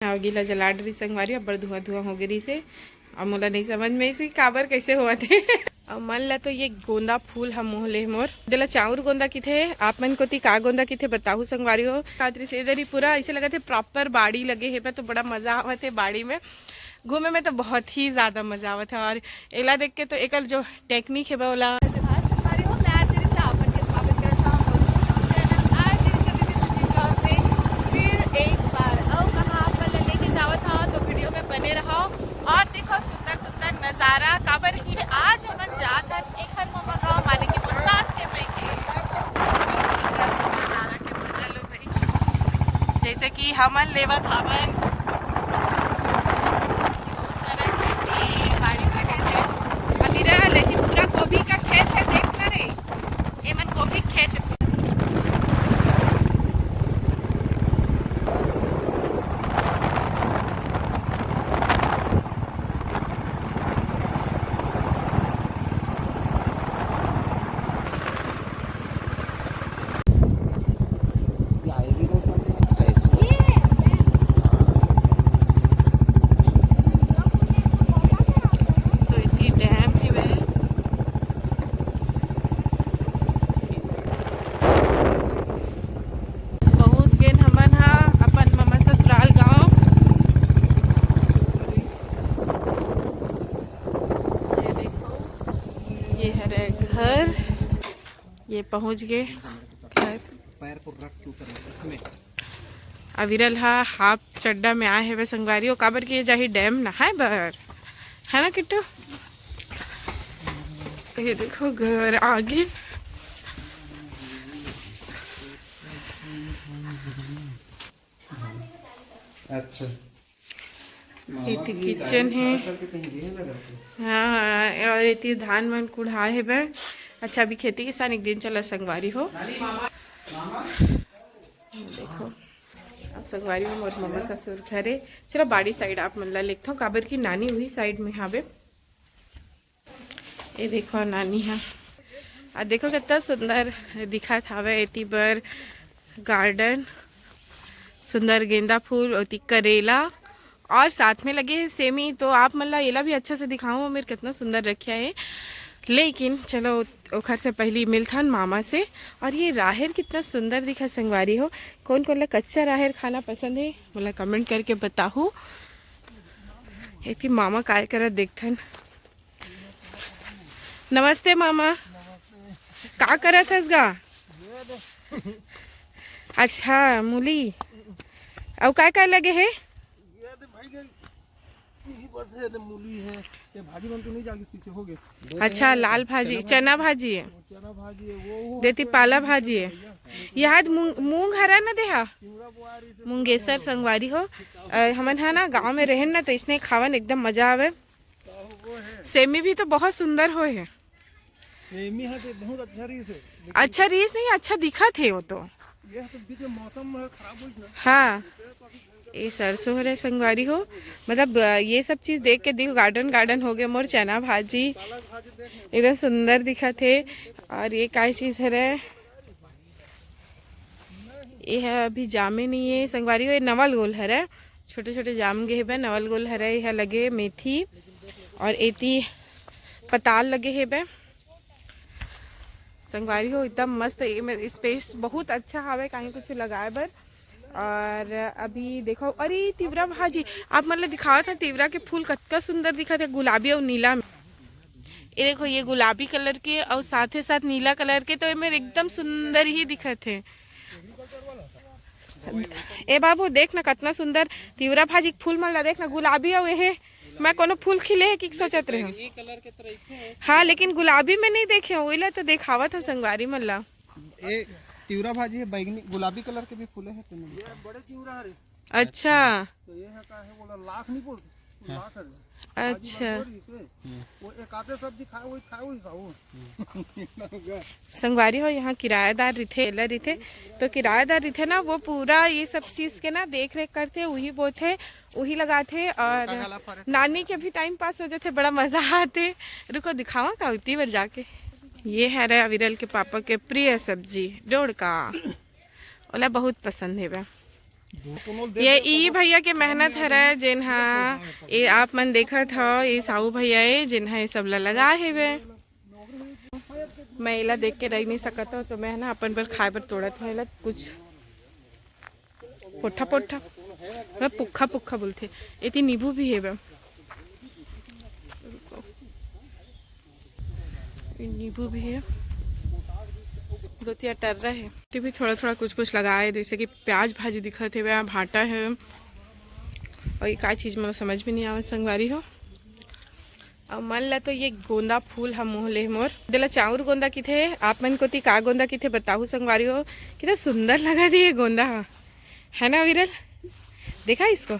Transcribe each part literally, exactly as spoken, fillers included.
आगी ला जला डरी संगवारी, अब्बड़ धुआं धुआं हो गे रहिसे। अब मोला नहीं समझ में आइस कि काबर कैसे होवत हे। अब मन ला तो ये गोंदा फूल ह मोह ले मोर। देला चाउर गोंदा किथे, आप मन कोती का गोंदा किथे बताहू संगवारी हो। कादरी से इधर ही पूरा ऐसे लगत हे प्रॉपर बाड़ी लगे हे, तो बड़ा मजा आवत हे बाड़ी में। घूमे में तो बहुत ही ज्यादा मजा आवत है। और एला देख के तो एकर जो टेक्निक है बा ओला। जोहार संगवारी हो, मैं आरजे रिचा आप मन के स्वागत करत हूँ मोर YouTube चैनल आरजे रिचा दीदी कुकिंग ब्लॉग में फिर एक बार। अउ कहाँ आप मन ला लेके जावत हूँ, तो वीडियो में बने रहो। और देखो सुंदर सुंदर नजारा, काबर कि आज हमन जात हन एखर ममा गाँव, माने कि मोर सास के मइके। सुंदर नजारा के मजा लो। जैसे कि हमन लेवत हवन बहुत सारा खेती बाड़ी में है, अभी रह लेकिन पूरा गोभी का खेत है, देख ना रे, एमन गोभी खेत। तो इतनी डैम है वह। पहुंच गए हमन हा अपन ममा ससुराल गांव। ये देखो, ये हरे घर, ये पहुंच गए घर। पैर को रख के उतरना इसमें। अविरल हा हाफ चड्डा में आए हवे संगवारी हो, काबर कि ये जाही डैम नहाए बर, है ना किट्टू? ये देखो घर आगे। अच्छा। एती किचन है। हाँ, और एती धान मन कुढ़ा है बे। अच्छा, अभी खेती किसान एक दिन चला संगवारी हो। देखो, अब संगवारी हो मोर ममा ससुर घरे। चलो, बाड़ी साइड आप मन ला लेखथों, काबर कि नानी वही साइड में हावे। ये देखो नानी हा, आ देखो कितना सुंदर दिखत हावे एती बर गार्डन, सुंदर गेंदा फूल, ओती करेला और साथ में लगे हे सेमी। तो आप मन ला एला भी अच्छा से दिखाऊं, मेर कितना सुंदर रखिया है। लेकिन चलो ओखर से पहली मिलथन मामा से। और ये राहेर कितना सुंदर दिखा संगवारी हो, कौन कौन ला कच्चा राहेर खाना पसंद है मोला कमेंट करके बताहू। एती मामा काय करत देखथन। नमस्ते मामा, का करत हस गा? अच्छा, मूली। अउ काय काय लगे हे? ये दे भाई, ये, यही बस है, ये दे मूली है, ये भाजी मन तो नहीं जागिस किसे हो गए। अच्छा, लाल भाजी, चना भाजी है। चना भाजी है, वो, वो देती तो पाला एकदम भाजी है। भैया। यहाँ मूंग, मूंग हरा ना देहा। तिवरा बुआ रही से मुंगेसर संगवारी हो। अ, हमन हा ना गांव में रहन ना, तो इसने खावन एकदम मजा आवे। सेमी भी तो बहुत सुंदर होए है। सेमी हा तो बहुत अच्छा रहीस है, लेकिन अच्छा रहीस नहीं, अच्छा दिखत है वो तो। ये तो बीच में मौसम खराब होइस ना। हाँ, ये सरसों हरे संगवारी हो, मतलब, अ, ये सब चीज देख के दिल गार्डन गार्डन हो गए मोर। चना भाजी पालक भाजी देख। एकदम सुंदर दिखत है। और ये काय चीज हरे? ये है अभी जामे नहीं है संगवारी हो, ये नवल गोल हरे, छोटे छोटे जाम गे हेबे, नवल गोल हरे। ये लगे मेथी और एती पताल लगे हेबे संगवारी हो। एकदम मस्त, ये में स्पेस बहुत अच्छा हावे कहीं कुछ लगाए बर। और अभी देखो, अरे तिवरा भाजी आप मन ला दिखावत है, तिवरा के फूल कतका सुंदर दिखत है, गुलाबी और नीला में। ये देखो, ये गुलाबी कलर के और साथे साथ नीला कलर के, तो ये मेर एकदम सुंदर ही दिखत है। ए बाबू, देख ना, कतना सुंदर तिवरा भाजी के फूल मन ला देख ना, गुलाबी अउ एहे, मैं कोनो फूल खिले हे कि सोचत रहे हूँ। हाँ, लेकिन गुलाबी में नहीं देखे हूँ, ओइला तो देखावत है संगवारी मन ला। ए, तिवरा भाजी है, बैगनी, गुलाबी कलर के भी फूले हैं तेमे। अच्छा। तो ये है का है, बोला लाख नहीं बोल, हाँ। लाख है। अच्छा। भाजी बन गई इसे। हम्म। वो एक आधे सब्जी खाए, वही खाए, वही खाओ। हम्म। संगवारी हो, यहाँ किराएदार रिथे, एला रिथे, तो किराएदार रिथे ना, वो पूरा ये सब चीज के ना देख रेख करथे, वही बोथे, वही लगाथे, और नानी के भी टाइम पास हो जाथे, बड़ा मजा आथे। रुको, दिखावा का उती बर जाके। ये हरे अविरल के पापा के प्रिय सब्जी, डोड़का। ओला बहुत पसंद हेवय। ये ई भैया के मेहनत हरय, जेन हा ये आप मन देखत हव, ये साहू भैया ए, जेन हा ये सब ला लगाए हेवे। मैं एला देख के रह नहीं सकत हव, तो मैं ना अपन बर खाए बर तोड़त हव एला कुछ। पोठा पोठा, मैं पुक्खा पुक्खा बोलथे। एती नींबू भी हे बा, नींबू भी है, दो तिया टर्रा है। ये भी थोड़ा थोड़ा कुछ कुछ लगाए, जैसे कि प्याज भाजी दिखत है, वहाँ भाटा है, और ये का चीज मोला समझ में नहीं आवत संगवारी हो। और मन ला तो ये गोंदा फूल हम मोह ले मोर दिला चाउर गोंदा किथे, आप मन कोती का गोंदा किथे बताहू संगवारी हो। कितना सुंदर लगा दी ये गोंदा हा, है ना विरल? देखा इसको,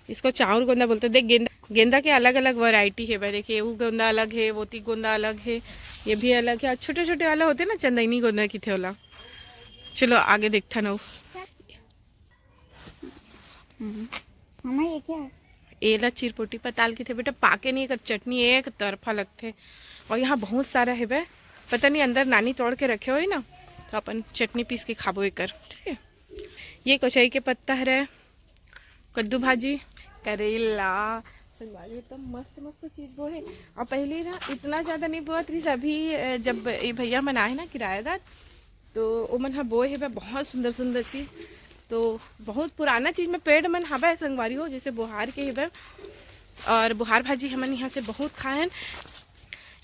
इसको चाउर गोंदा बोलते। देख गेंदा, गेंदा के अलग अलग वैरायटी है भाई। देखिए वो गोंदा अलग है, वो ती गोंदा अलग है, ये भी अलग है। और छोटे छोटे वाला होते ना चंदैनी गोंदा किथे वाला। चलो आगे देखता ना। हम्म। मामा, ये क्या है? एला चिरपोटी पताल किथे बेटा, पाके नहीं, एकर चटनी एक तरफा लगथे। और यहाँ बहुत सारा हेबे, पता नहीं अंदर नानी तोड़ के रखे होई ना, तो अपन चटनी पीस के खाबो एकर, ठीक है। ये कोचई के पत्ता हरे, कद्दू भाजी, करेला, संगवारी एकदम मस्त मस्त चीज बोए हे। और पहले ना इतना ज्यादा नहीं बोअत रहिस, अभी अ, जब ये भैया मन आए ना किराएदार, तो ओमन ह बोए हेबे बहुत सुंदर सुंदर चीज। तो बहुत पुराना चीज में पेड़ मन हबे संगवारी हो, जैसे बोहार के हेबे, और बोहार भाजी हमन यहाँ से बहुत खाएन।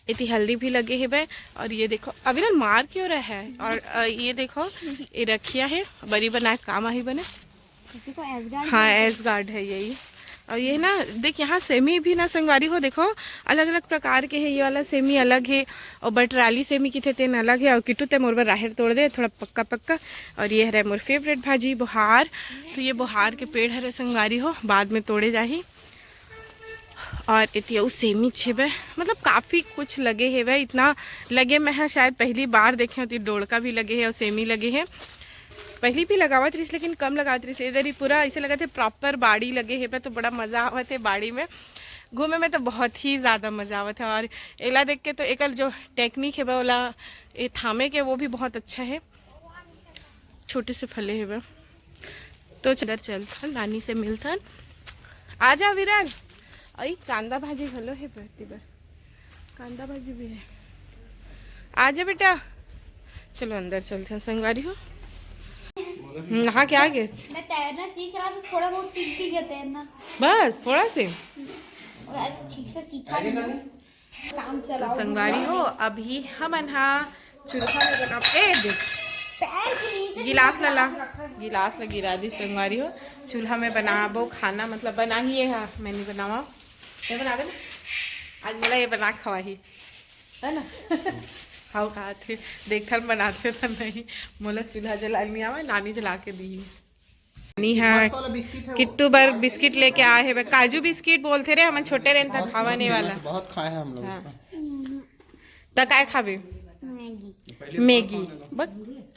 एती हल्दी भी लगे हेबे, और ये देखो अविरल मार क्यों रहा है, और अ, ये देखो ये रखिया है, बरी बनाए काम आही बने। इसी को एसगार्ड हाँ, बोलते हैं। एसगार्ड है यही। और ये ना देख, यहाँ सेमी भी ना संगवारी हो, देखो अलग अलग प्रकार के है। ये वाला सेमी अलग है, और बटराली सेमी किथे तेन अलग है। और किट्टू ते मोर बर राहेर तोड़ दे, थोड़ा पक्का पक्का। और ये हरे मोर फेवरेट भाजी बोहार, तो ये बोहार के पेड़ हरे संगवारी हो, बाद में तोड़े जाही। और एती अउ सेमी छेबे, मतलब काफी कुछ लगे हेबे। इतना लगे मैं ह शायद पहली बार देखे होती। डोड़का भी लगे है और सेमी लगे है, पहली भी लगावत रहिस लेकिन कम लगावत रहिस। इधर ही पूरा ऐसे लगत हे प्रॉपर बाड़ी लगे हेबे, तो बड़ा मजा आवत हे बाड़ी में घूमे में, तो बहुत ही ज्यादा मजा आवत हे। और एला देख के तो एकर जो टेक्निक हेबे ओला ए थामे के, वो भी बहुत अच्छा है। छोटे से फले हेबे। तो चल, चलथन, नानी से मिलथन। आ जा विराज। अई कांदा भाजी घलो हे परती बर, कांदा भाजी भी है। आ जा बेटा, चलो अंदर चलथन संगवारी हो। हम्म, नहा के आ गए? मैं तैरना सीख रहा था, थोड़ा बहुत सीख भी गया तैरना। बस थोड़ा से। वैसे ठीक से सीखा नहीं। काम तो चलाओ। संगवारी हो, अभी हमन हा चूल्हा में बना, ए देख, पैर के नीचे गिलास ला ला, गिलास ला गिरा दी संगवारी हो। चूल्हा में बनाबो खाना, मतलब बना ही ये हा, मैं नहीं बनावा, ये बनावे ना, आज मोला ये बना खवाही, है ना? हाउ कहा थे, देखथन बनाथे त नहीं, मोला चूल्हा जला नहीं आवे, नानी जला के दी। नानी हा मस्त वाला बिस्किट है वो। किट्टू बर बिस्किट लेके आए हे बे। काजू बिस्किट बोलथे रे, हमन छोटे रहन त खावा नहीं वाला। बहुत खाए हैं हम लोग हाँ। इसका। त काय खाबे? मैगी। पहले मैगी। खाने दो। बक।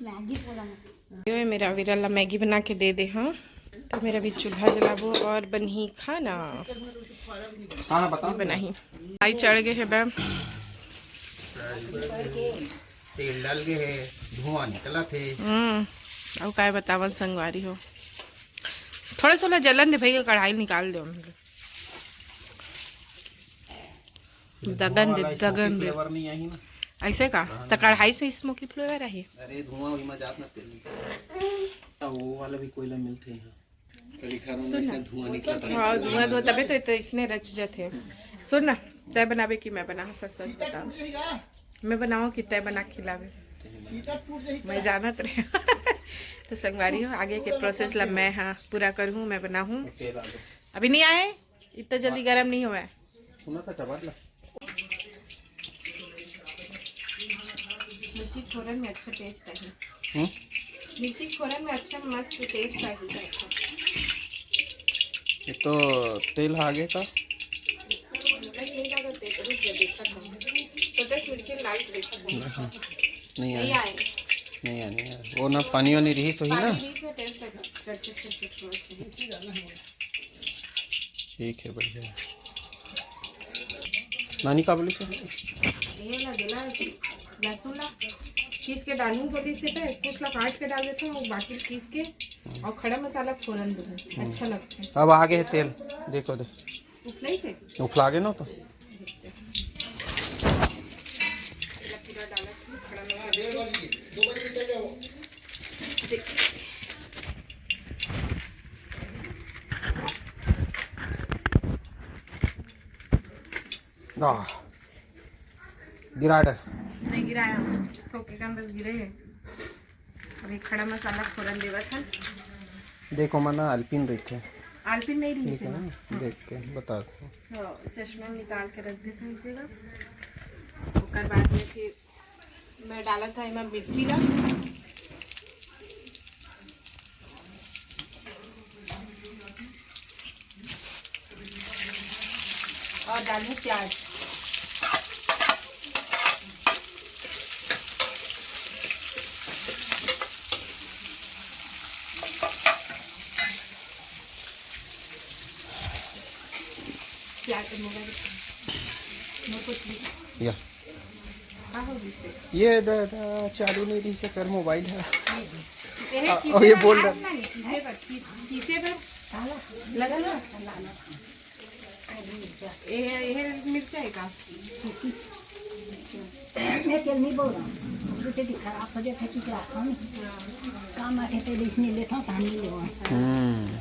मैगी बोला मैं। यो है मेरा विरल ला मैगी बना के दे दे। हाँ, तो मेरा भी चूल्हा जलाबो और बनही खाना। हाँ, हाँ, बताओ। बनाही। आई चढ़ गए हे बे। तेल डाल के है, धुआं निकलत हे। हम्म, अउ काय बतावन संगवारी हो। थोड़ा सा ओला जलन दे भई, कढ़ाई निकाल दे। दगन दे, वाला smoky दगन दे। Flavour नहीं आही ना। ऐसे का? हाँ, त कढ़ाई से smoky flavour आही। अरे धुआं वही में जात ना तेल निकल। वो वाला भी कोयला मिलथे यहाँ। कभी घर में सुन ना। इसने धुआं निकला था। हाँ, धुआं, धुआं, तबे तो, तो इसने रच जाते हैं। सुन ना, तय बनावे कि मैं बना, सच सच बता। मैं बनाऊँ कि तय बना खिलावे? मैं जानत रहे। तो संगवारी हो, आगे के process ला मैं, हाँ, पूरा करूँ, मैं बनाऊँ। तेल आ गया। अभी नहीं आए, इतना जल्दी गरम नहीं हुआ है। सुना था चबात ला। मिर्ची फोरन में अच्छा taste आही। हम्म? मिर्ची फोरन में अच्छा मस्त taste आही। ये तो तेल आगे का। नहीं, नहीं लगा तेल, रुक जा, देखा था। छोटे से मिर्ची लाल देखा था। नहीं नहीं आए। आए। नहीं आए, नहीं आए। वो ना पानी वानी रही सही ना। पानी रही से taste आएगा। चट, चट, चट, चट, चट। ठीक है, बढ़िया। नानी का बोली से? ये ला देला, लहसुन ला पीस के डालूं बोली से, पे कुछ ला काट के डाल देते हैं, वो बाकी पीस के अउ खड़ा मसाला फोरन दे, अच्छा लगथे। अब आगे हे तेल, देखो दे। उफलाइस हे? उफला गे ना तो। एला पूरा डालत हूँ खड़ा मसाला के। आह, गिरा डर। नहीं गिराया, थोके कन बस गिरे हे। अभी खड़ा मसाला फोरन देवत हन। देखो मना आलपिन रहिथे। आलपिन नहीं रहिस हे ना, देख के बता दो। तो चश्मा निकाल के रख देते हैं एक जगह। ओकर बाद में फिर मैं डालत हूँ एमा मिर्ची ला। और डालूँ प्याज। प्याज मोबाइल मोर को या। का हो गइस हे? ये द, द, चालू नहीं रहिस हे कर मोबाइल हे। ये आ, किसे और ये बर बोल रहा। ना, किसे बर, किस-, किसे बर? लहसुन। ये, ये मिर्चा हे का? मैं तेल नहीं बोल रहा हूँ। दूसरे दिन खराब हो जाता है, ठीक है, आप खाओ ना। काम आते थे, इसमें लेता हूँ, तो हम नहीं लेवा। हम्म।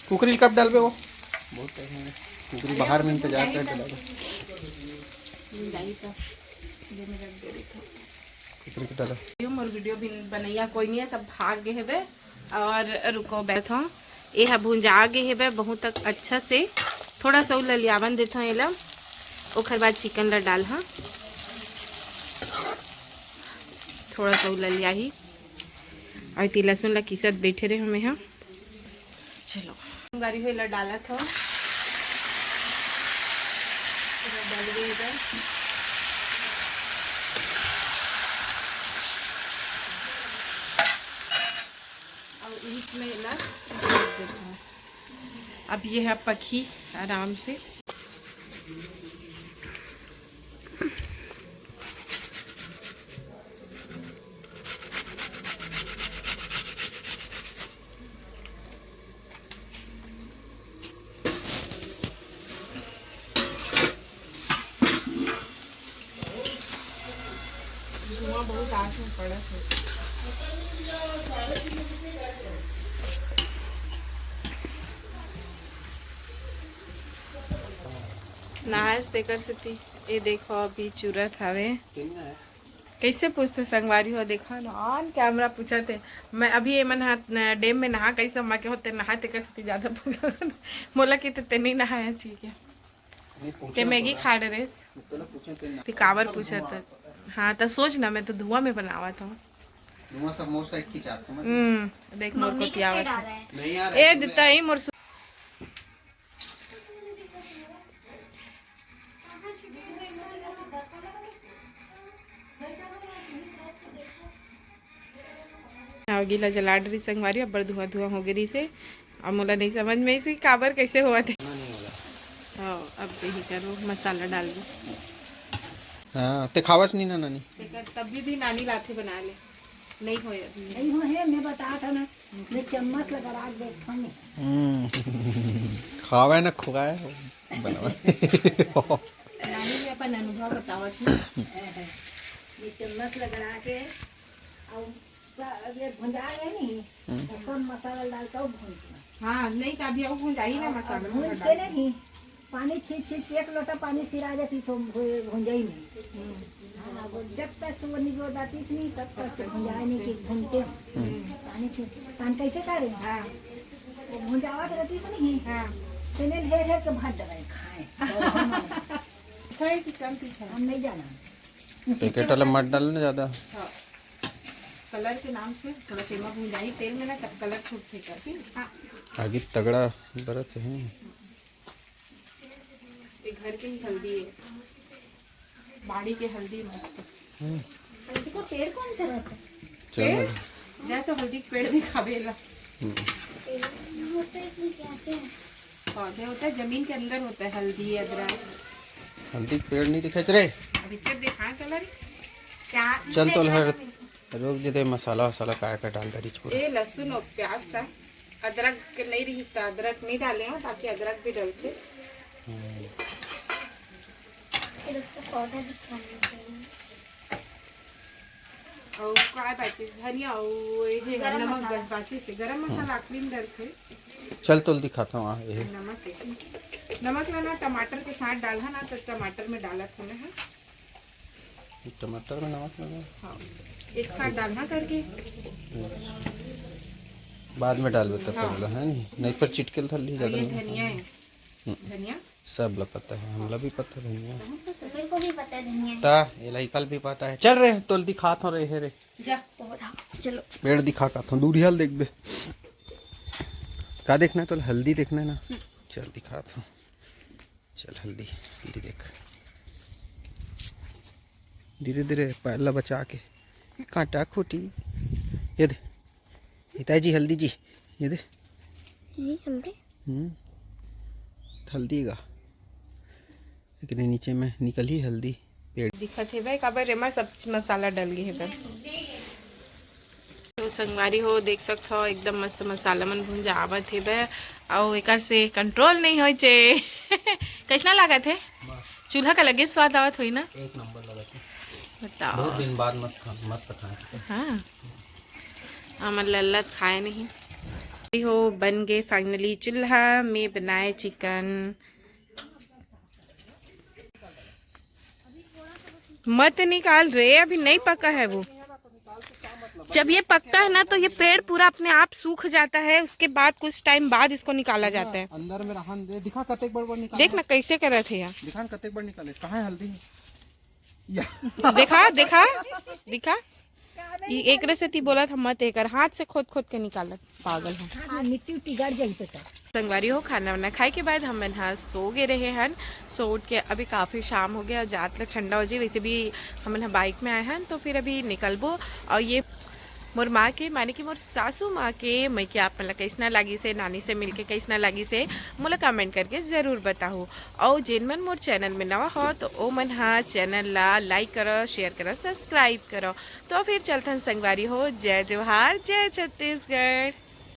कुकरी कब डालबे वो? बहुत टाइम है। कुकरी बाहर में इंतजार कर डाला। कुकरी के डाला। वीडियो, मोर वीडियो भी बनैया कोई नहीं है, सब भाग गए हेबे। और रुको, बैठ हूँ, ये हा भुंजा गए हेबे बहुत अच्छा से। थोड़ा सा ललियावन देता हूँ एला, ओखर बाद चिकन ला डाल। हाँ, थोड़ा सा ललिया ही। और इति लहसुन ला किसत बैठे रहे हमें, हाँ। चलो, बारी होइला डालत हो। पूरा डल गई इधर। और बीच में एला रख देत हो। अब ये है पखी आराम से। धुआं बहुत आस में पड़त हे। नहाए से तेकर सेती, ए देखो, अभी चुरत हवे। कैसे पूछते संगवारी हो, देखा ना, on camera पूछत हे। मैं अभी एमन हा डैम में नहा, कैसे माँ के होते नहा, तेकर सेती ज्यादा पूछा। मोला कि ते नहीं नहाया चाहिए। नहीं, पूछा ते मैगी तो खा डरेस। तो ना पूछे ते ना। ते काबर पूछत? हाँ, तो सोच ना, मैं तो धुआं में बनावत हूँ। धुआं सब मोर साइड खिंचात, समझ? हम्म, देख मोर को पियावत है। नहीं यार, ए, ऐसे में दिता ही मोर सु- आगी ला जला डरी संगवारी, अब्बड़ धुआं धुआं हो गे रिहिसे। अब मोला नहीं समझ में आइस कि काबर कैसे होवत हे। हाँ, अब यही करो, मसाला डालबो। हाँ, ते खावस नहीं ना नानी? तेकर तभी भी नानी लाथे बना ले। नहीं होए अभी। नहीं होए, मैं बता था ना, मैं चम्मच लगा राख देत हूँ। हम्म। खावे ना खुआए, बनावे। नानी भी अपन अनुभव बतावत हे। ये चम्मच लगा के अउ स-, ये भुंजा गए नहीं, हम्म। तो सब मसाला डाल के भूंज के। हाँ, नहीं तो अभी अउ भुंजाही ना अब मसाला भूंज के डाल। नहीं, पानी छींच छींच के एक लोटा पानी सिरा जाती तो भु-, भुंजाही नहीं। हम्म। हाँ, वो जब तक वो निगो जाती थी नहीं, तब तक तो भुंजाए नहीं कि भूनते हो। हम्म। पानी छींच, पानी कैसे करे? हाँ। वो भुंजावत रहती थी नहीं। हाँ। तेने ढेर ढेर के भात डराए खाए। खाए कि कम पीछे? हम नहीं जाना। पैकेट वाला मत डाल ना ज्यादा। हाँ। कलर के नाम से थोड़ा सेमा भुंजाही तेल में ना, तब कलर छूट फेंका, ठीक? हाँ। आगे तगड़ा बरत है। ये घर के ही हल्दी है, बाड़ी के हल्दी मस्त। हम्म। हल्दी का पेड़ कौन सा रहता है? चलो। पेड़? जा तो हल्दी के पेड़ दिखाबे ला। हम्म। पेड़ होता है इसमें, कैसे है? पौधे होता है, जमीन के अंदर होता है हल्दी, अदरक। हल्दी के पेड़ नहीं दिखे रे। अभी चल दिखा कलर। क्या चल तो लहर। रोक दे दे, मसाला वसाला काय का डाल दरिच पूरा। ए लहसुन और प्याज था, अदरक के नहीं रहिस था, अदरक नहीं डाले हो, बाकी अदरक भी डलथे। हम्म। फिर उसको पाउडर भी खाना चाहिए। और काय बाचिस? धनिया और ये है गरम नमक मसाला। बस बाचिस हे। गरम मसाला आखिरी में डलथे। चल तोल दिखाता हूँ, हाँ, ये है। नमक है। नमक ला ना टमाटर के साथ डालहा ना, तो टमाटर में डालत होने हैं। ये टमाटर में नमक लगा? हाँ, एक साथ डालना करके। अच्छा। बाद में डालबे तब हाँ। पहले, है नहीं? नहीं पर चिटकेल थल्ली और ज्यादा ये नहीं। धनिया है। हम्म। धनिया। सब ला पता है, हमला भी पता है धनिया। तो तेरे को भी पता है धनिया है। ता, ये लइका ल भी पता है। चल रे, तोल दिखात हो रे, हे रे। जा। पौधा, चलो। पेड़ दिखा का थो, दूरिहा ल देखबे। का देखना है तोला? हल्दी देखना है ना? चल दिखात हो। चल हल्दी, हल्दी देख। धीरे धीरे पैर ला बचा के। कांटा खूटी। ये दे। हिताई जी, हल्दी जी। ये दे। ये हल्दी? हम्म। हल्दी गा। एकरे नीचे में निकलही हल्दी पेड़। दिखत हेबे, काबर एमा सब मसाला डल गे हेबे। तो संगवारी हो, देख सकत हो, एकदम मस्त मसाला मन भुंजावत हेबे, अउ एकर से कंट्रोल नहीं होय चे। कैसना लागत हे? मस्त। चूल्हा का लगे स्वाद आवत होई ना? एक नंबर लगत हे। बताओ। बहुत दिन बाद मस्त खा-, मस्त खाए। हाँ, हमन लल्लत खाए नहीं। हो, बन गए finally चूल्हा में बनाए चिकन। मत निकाल रे, अभी नहीं पका है वो। जब ये पकता है ना, तो ये पेड़ पूरा अपने आप सूख जाता है। उसके बाद कुछ टाइम बाद इसको निकाला जाता है। अंदर में रहन दे। दिखा कतेक बड़ बड़ निकाले। देख ना कैसे करत हे यार। दिखा न कतेक बड़ निकाले। कहाँ है हल्दी? या। दिखा, दिखा, दिखा। ये एकरे सेती बोलत हे मत एकर, हाथ से खोद खोद के निकालत, पागल है। हाँ, मिट्टी उट्टी गड़ जाई तो। संगवारी हो, खाना वाना खाए के बाद हमन ह सो गे रहे हन। सो उठ के अभी काफ़ी शाम हो गया, जात ल ठंडा हो जाए। वैसे भी हमन ह बाइक में आए हन, तो फिर अभी निकलबो। और ये मोर माँ के, माने कि मोर सासू माँ के मइके आप मन ला कैसना लागिस हे, नानी से मिलके कैसना लागिस हे, मोला कमेंट करके ज़रूर बताहू। और जेन मन मोर चैनल में नवा हो, तो ओ मन ह चैनल ला लाइक करो, शेयर करो, सब्सक्राइब करो। तो फिर चलथन संगवारी हो, जय जोहार, जय छत्तीसगढ़।